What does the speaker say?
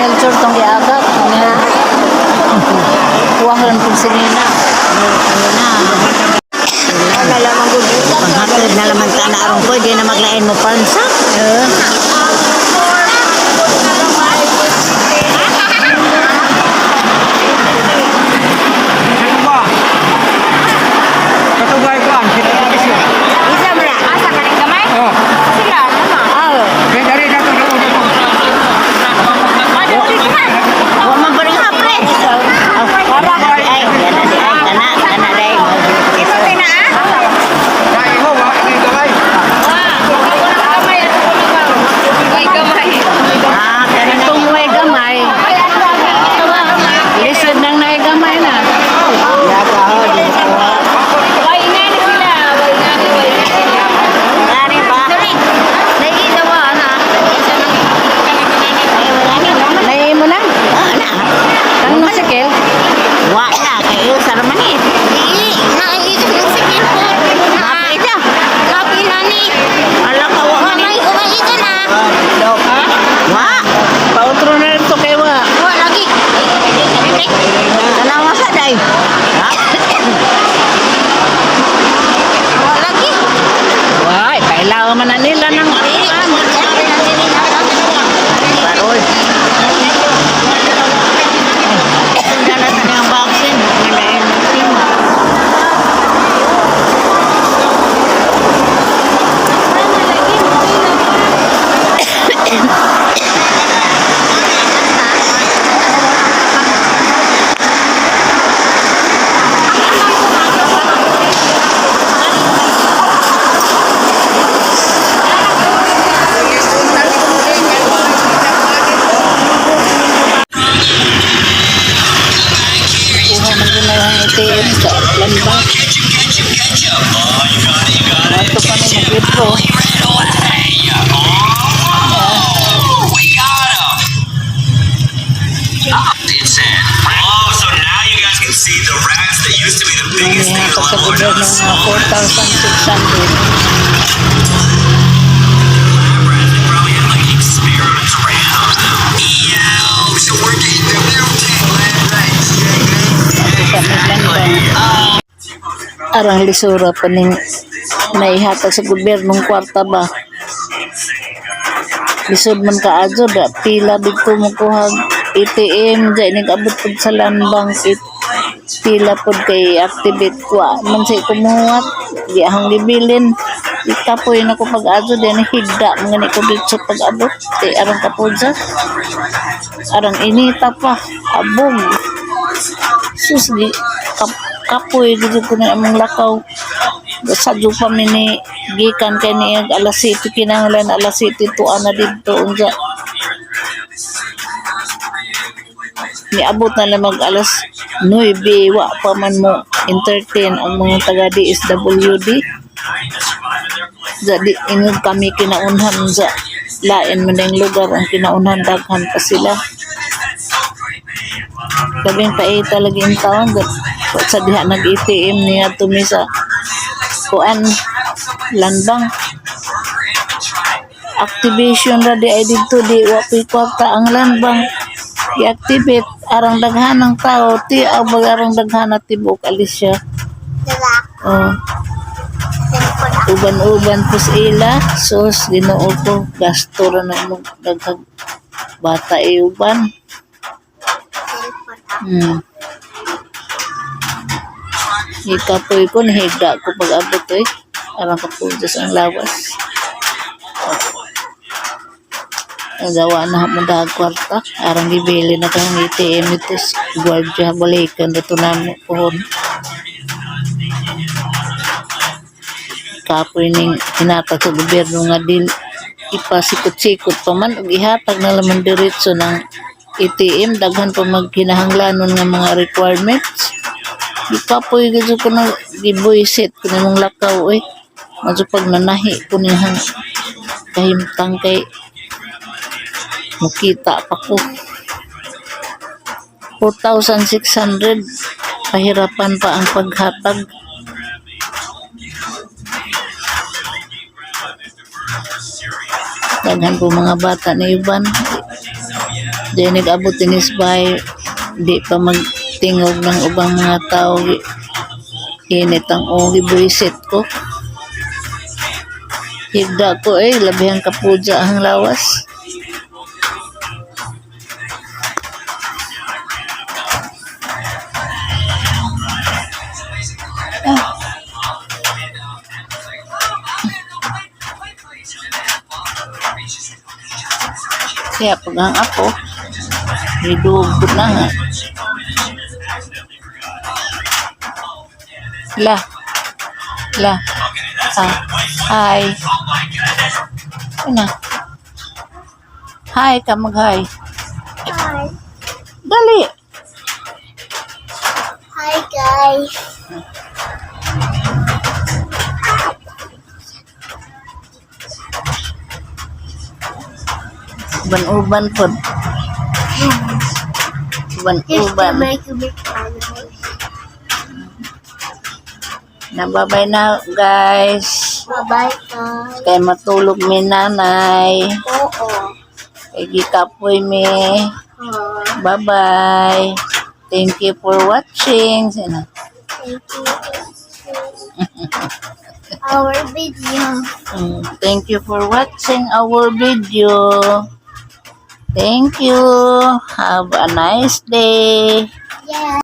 Melchor tong giagak. Kuwahan pud si Nina. Ano na. Wala lamang gud. Panghatod na laman ta na aron pwede na maglain mo pansa. Eh, Ba? Katugay ko ang kita kasi. Isa man na. Asa ka rin gamay? Oh. Sila, nama. Ah. Kaya dari dato dato dato. Madali ka. Wa man pa rin hapre. Ay, ay, yan na di ay kana kana dai. Ito tayo na ah. Dai ho wa ini gamay. Gamay at Way gamay. Ah, kana na. Itong way gamay. Lisod nang naigamay na. Yaga ho di ko. Way nga ni sila. Way nga ni, way nga ni. Ngani ba? Nakikita mo, ano? Naiimo na. Ah, na. Kang masikil. Wa na kay usa ra man eh. Dili, naay ng sikil po. Napay na. Kapi na ni. Ala ka wa man. Umay, umay ka na. Wa. Pautro na rin to kay wa. Wa lagi. Tanawa sa dai. Ha? Wa lagi. Why, pailaw man na nila ng Parol. Sundan na sa niyang vaccine. Ngalain vaccine. Kuha man din na ang ATM sa Land Bank. Ato pa ni mag-withdraw. Oh, so now you guys can see the rats that used to be the biggest thing in Nihatag sa Landlord gobyerno House. nga 4,600. Lab rats, they probably had like experiments ran on them. Yo, so we're getting the new tech lab rats. Sa Midland Bank. Arang lisura pa ning naihatag sa gobyernong kwarta ba. Lisod man kaadyo da pila didto mo kuha ATM dya inig abot pud sa Land Bank it, pila pud kay activate wa man say kumuhat di ahong gibilin ikapoy na ko pag-adyo din higda mga ni ko dito pag-abot kay arang kapudya arang inita pa abog sus di kapoy dito ko na among lakaw sadyo pa mi ni gikan kay ni alas 7 kinahanglan alas 7 tuan na didto unsa niabot na lang mag alas 9 wa pa man mo entertain ang mga taga DSWD sa di ingog kami kinaunhan sa lain man ang lugar ang kinaunhan daghan pa sila labing paita lagi in taon sa diha nag ATM niya tumi sa kuan landbang activation ra di ay didto di wa po'y kwarta ang landbang i-activate arang daghan ng tao ti abag arang daghan at tibok alis siya. Diba? Oh, uban-uban pus ila sus Ginoo ko gasto ra na imong daghang bata e uban. Ikapoy ko nahigda ko pag abot oy arang kapuldos ang lawas. Nagawa na mo dahag kwarta. Arang gibili na kang ATM ito. Guardia balikan dito na mo pohon. Kapoy ning hinatag sa gobyerno nga dil ipasikot-sikot pa man ug ihatag na laman diretso ng ATM daghan pa magkinahanglanon nga mga requirements. Gikapoy gid ko na gibuisit ko nimong lakaw oy. Madto pag nanahi ko nihang kahimtang kay mukita pa ko. 4,600 pahirapan pa ang paghatag. Daghan po mga bata ni Ivan. Di nag-abot dinis bahay, di pa magtingog ng ubang mga tao. Init ang ugi, buwisit ko. Higda ko eh, labihan kapudya ang lawas. Kaya pag ang apo, hidugot na nga. La. La. Ah. Hi. Ano? Hi ka, mag-hi. Hi. Dali. Hi, guys. Uban-uban po. Just to Uban-uban. make a big noise. Nababay na, guys. Bye-bye, guys. Kay matulog mi nanay. Oo. Kay gikapoy mi. Oh, Bye-bye. Thank you for watching. Sino? thank you. Our video. Thank you for watching our video. Thank you. Have a nice day. Yeah.